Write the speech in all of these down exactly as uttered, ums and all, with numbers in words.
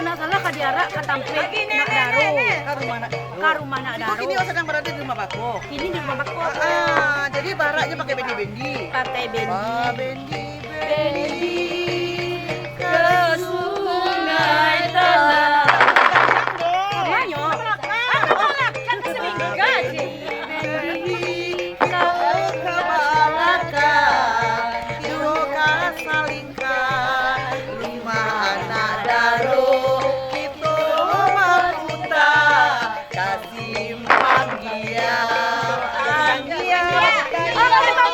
Nak salah ka diarak ka tampek nak daro. Ka rumah nak daro. Ka rumah nak daro. Kini awak sadang barado di rumah bako. Kini di rumah bako. Ah, jadi baraknyo pakai bendi-bendi. Pakai bendi. Ah, bendi, bendi. Bendi ke Sungai Tanah. Kamanyo? Ah, kan ka Salingka, Cik. Bendi ke balakang, tibo ka Salingka. Rumah anak daro, kito baputa ka Simpang Giau. Anggiau, anggiau.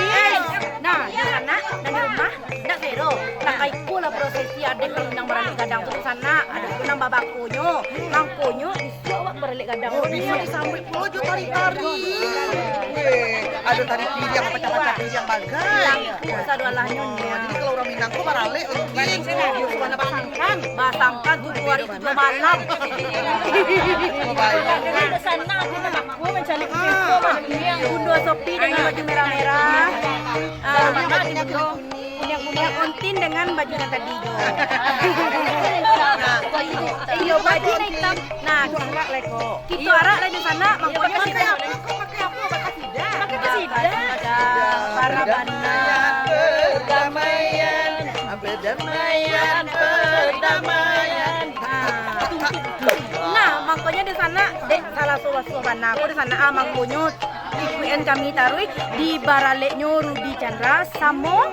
Eh, nah, di sanak, nan di rumah, ndak sero. Nah, ka iko lah prosesi ado nan baralek gadang tu di sanak, ado tu nan babakonyo. Mangkonyo, bisuak awak baralek gadang. Oh, bisuak disambuik pulo jo tari-tari. Weh, ado tari piriang, pacah-pacah piriang bagai. Piriang tu sadoalahnyo, oh, jadi kalau urang Minang tu baralek, mungkin. Bisuak basangkan. Basangkan tujuah hari tujuah malam. Oh, baik. Di sanak, di sanak. Aku mancari. Ah. Bundo Sopi dengan baju merah-merah. Ah, kuniang-kuniang. Untin dengan baju nan tadi tu. Iyo, baju nan itam. Nah, kito arak lah di sanak, mangkonyo pakai apo? Pakai apo? Pakai kasidah. Pakai kasidah. Pakai kasidah. Parabana. Perdamaian, perdamaian, perdamaian. Nah. Nah, mangkonyo di sanak, dek, salah suah-suah bana ko di sanak, ah, mangkonyo ikuik-an kami taruih di baraleknyo Rudi Chandra samo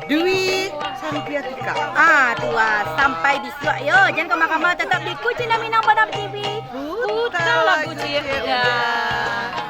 Dwi Santiatika. Ah, tu ah, sampai bisuak yo. Jan kama-kama, tatap di Kucing Minang Padam T V. Puta lagu ciek udah.